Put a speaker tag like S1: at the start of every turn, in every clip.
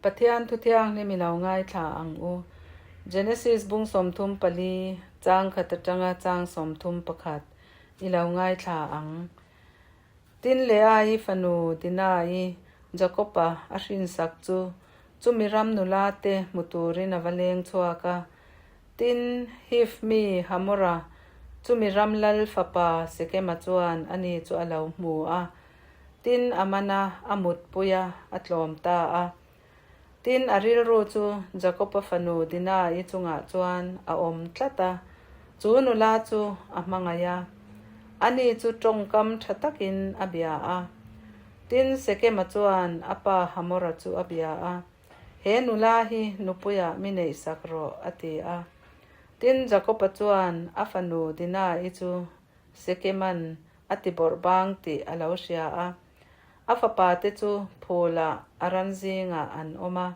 S1: Pathian thu thianghlim i lo ngaithla ang u. Genesis bung 34 chang khat atanga chang 31 i lo ngaithla ang. Tin Leaii fanu Dinaii Jakoba a hrinsak chu chumi ram nula te hmu turin a va leng chhuak a. Tin, Hiv mi Hamora chumi ram lal fapa Sekema chuan ani chu a lo hmu a. Tin, a man a, a mutpui a, a tlawm ta a. Tin, a rilru chu Jakoba fanu Dinaii chungah chuan a awm tlat a, chu nula chu a hmangaih a. Ani chu tawngkam tha takin a bia a. Tin, Sekema chuan a pa Hamora chu a bia a, He nula hi nupuiah mi neihsak rawh, a ti a. Tin, Jakoba chuan a fanu Dinaii chu Sekeman a ti bawrh bang tih a lo hria a. A fapa te chu phulah a ran zingah an awm a.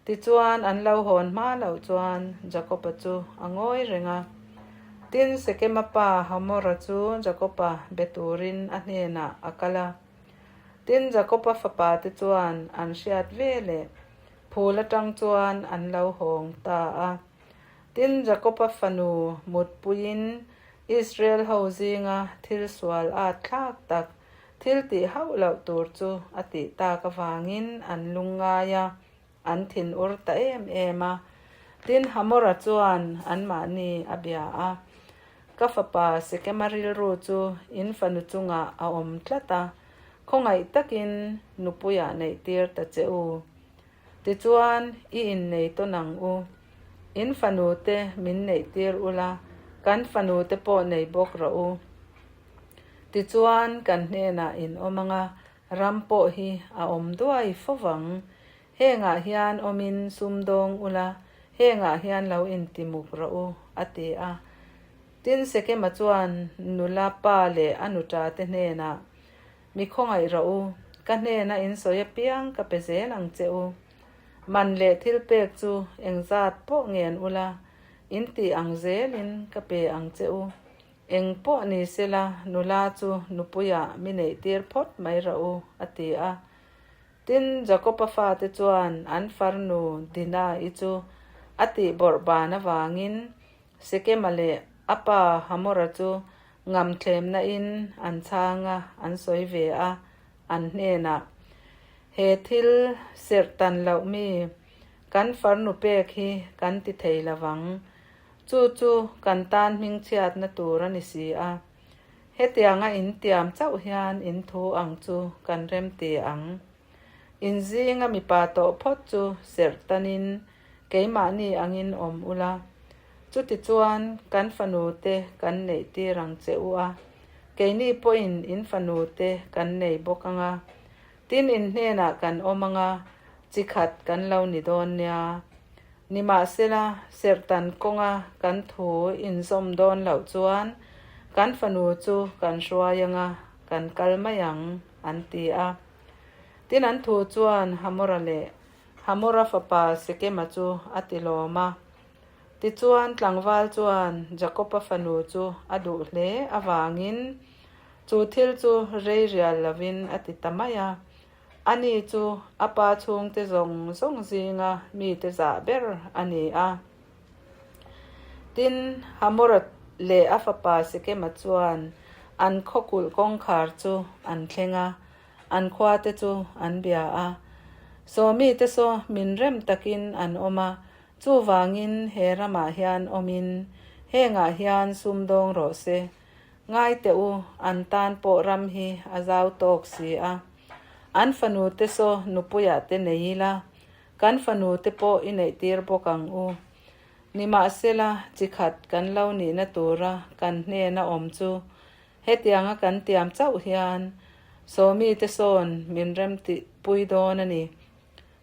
S1: Tichuan an lo hawn hma loh chuan Jakoba chu a ngawi reng a. Tin, Sekema pa Hamora chu Jakoba be turin a hnenah a kal a. Tin, Jakoba fapa te chuan an hriat ve leh phul atang chuan an lo hawng ta a. Tin, Jakoba fanu mutpuiin Israel ho zinga thil sual at thlak tak, thil tih hauh loh tur chu a tih tak avangin an lungngai a, an thinur ta em em a. Tin, Hamora chuan anmahni a bia a, Ka fapa Sekema rilru chu in fanu chungah a awm tlat a, khawngaih takin nupuiah neihtir ta che u. Tichuan, i innei tawn ang u. In fanu te min neihtir ula, kan fanu te pawh nei bawk rawh u. Tichuan, kan hnenah in awm anga, ram pawh hi a awm duai fo vang. Hengah hian awmin sumdawng ula, hengah hian lo intimuk rawh u, a ti a. Tin, Sekema chuan nula pa leh a nuṭa te hnenah, Mi khawngaih rawh u, ka hnena in sawi apiang ka pe zel ang che u. Man leh thil pek chu engzat pawh ngen ula, in tih ang zelin ka pe ang che u. Eng pawh ni sela nula chu nupuiah mi neihtir phawt mai rawh u, a ti a. Tin, Jakoba fate chuan an farnu Dina-i chu a tih bawrh ban avangin Sekema leh a pa Hamora chu ngamthlemna in an chhang a, an sawi ve a, an hnenah, He thil serh tan loh mi, kan farnu pek hi kan ti thei lo vang. Chu chu kan tan hmingchhiatna tur a ni si a. Hetianga in tiam chauh hian in thu ang chu kan remti ang. In zinga mipa tawh phawt chu serh tanin keimahni angin awm ula, chutichuan kan fanu te kan neih tir ang che u a, keini pawhin in fanu te kan nei bawk anga, tin in hnenah kan awm anga, chi khat kan lo ni dawn nia. Nimahsela, serhtan kawnga kan thu inzawm dawn loh chuan kan fanu chu kan hruai anga, kan kal mai ang, an ti a. Tin an thu chuan Hamora leh Hamora fapa Sekema chu a ti lawm a. Tichuan tlangval chuan Jakoba fanu chu a duh hle avangin chu thil chu rei rial lovin a ti ta mai a. Ani chu a pa chhungte zawng zawng zinga mite zah ber a ni a. Tin, Hamora leh a fapa Sekema chuan an khawkulh kawngkhar chu an thleng a, an khuate chu an bia a. Sawmite saw min rem takin an awm a, chuvangin he ramah hian awmin hengah hian sumdawng rawh se. Ngai teh u, an tan pawh ram hi a zau tawk si a. An fanute saw nupuiah te nei ila, Kan fanu te pawh i neih tir bawk ang u. Nimahsela, chi khat kan lo nihna tura kan hnena awm chu hetianga kan tiam chauh hian Sawmi te sawn min remtihpui dawn a ni.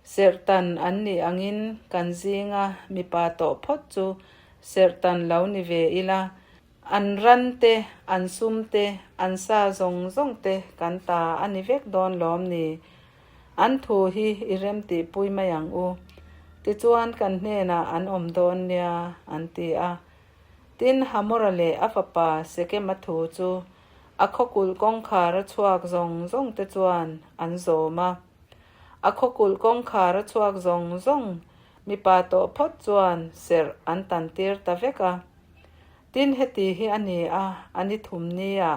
S1: Serhtan an nih angin kan zinga mipa tawh phawt chu serhtan lo ni ve ila, an ran te, an sum te, an sa zawng zawng te kan ta a ni vek dawn lawm ni? An thu hi i remtihpui mai ang u. Tichuan kan hnenah an awm dawn nia, an ti a. Tin, Hamora leh a fapa Sekema thu chu a khawkulh kawngkhar a chhuak zawng zawng te chuan an zawm a. A khawkulh kawngkhar a chhuak zawng zawng mipa tawh phawt chuan serh an tan tir ta vek a. Tin heti hi a ni a, a ni thum nia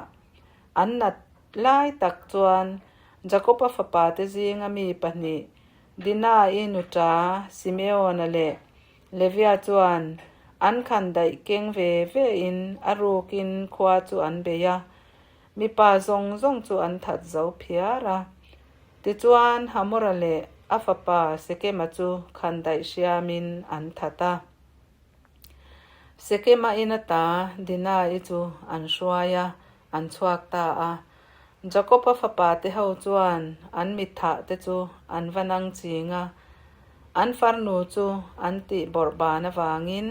S1: an nat lai tak chuan Jakob-a fapa te zinga mi pahnih Dina-i nuṭa Simeon-a leh Levia chuan an khan daih keng ve ve in a rukin khua chu an bei a, mipa zawng zawng chu an that zo phiar a. Tichuan Hamora leh a fapa Sekema chu khan daih hriamin an that a. Sekema in ata Dina-i chu an hruai a, an chhuak ta a. Jakob-a fapa te ho chuan an mitthah te chu an va nang ching a, an farnu chu an tih bawrh ban avangin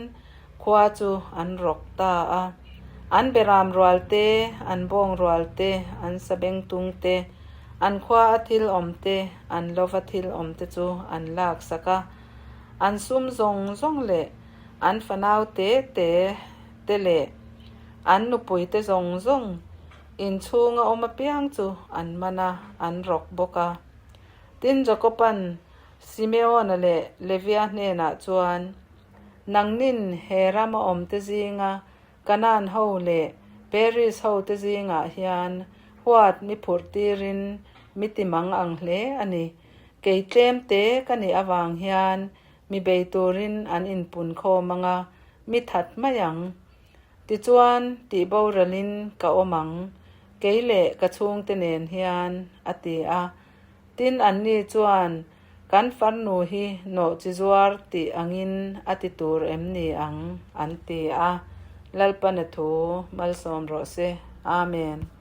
S1: khua chu an rawk ta a. An beram rual te, an bawng rual te, an sabengtung te, an khua a thil awm te, an lova thil awm te chu an lak sak a. An sum zawng zawng leh an fanau te te te leh an nupui te zawng zawng Inchhunga awm apiang chu an man a, an rawk bawk a. Tin, Jakoba'n Simeona leh Levia hnenah chuan, Nangnin he rama awmte zinga Kanaan ho leh Peris hote zingah hian huat mi phurh tirin mi ti mang ang hle a ni. Kei tlem te ka nih avang hian mi bei turin an inpun khawm anga mi that mai ang. Tichuan, tih boralin ka awm ang, kei leh ka chhungte nen hian, a ti a. Tin, anni chuan, Kan farnu hi nawh chi zuar tih angin a ti tur em ni ang? an ti a. Lalpana thu malsawm rawh se. Amen.